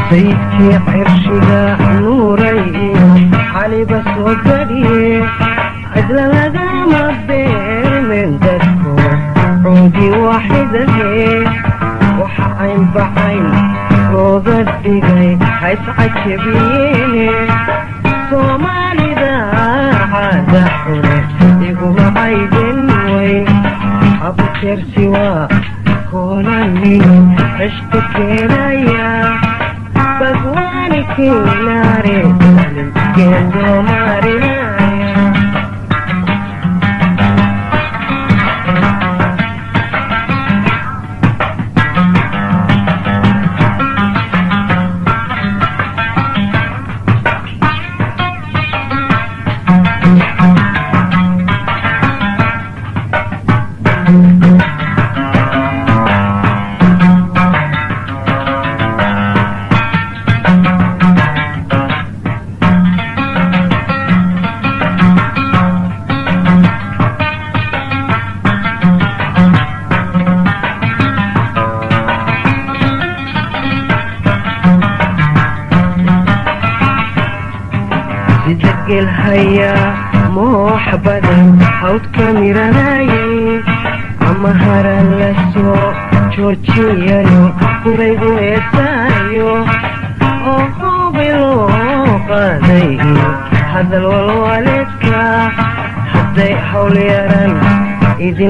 Sayidkii cirshiga nuuray iyo Caliba soo gadhiye, cidla lagama beermen dadko coodi waaxidahe. Waxa caynbacayn looga dhigay hayscajabiyeene, Soomaalida caada xune iguma caydin weyn. Abujeersi waa koolaniyo cishku keenaya bagwaani keenaare geendoomarinaya. Sida gelhayaa moox badan hawdka miranayay ama haran la soo joojiyano guraygu eesaayo oo hoobi loo qaaday iyo hadal walwaleedka hadday hawl yaran idin.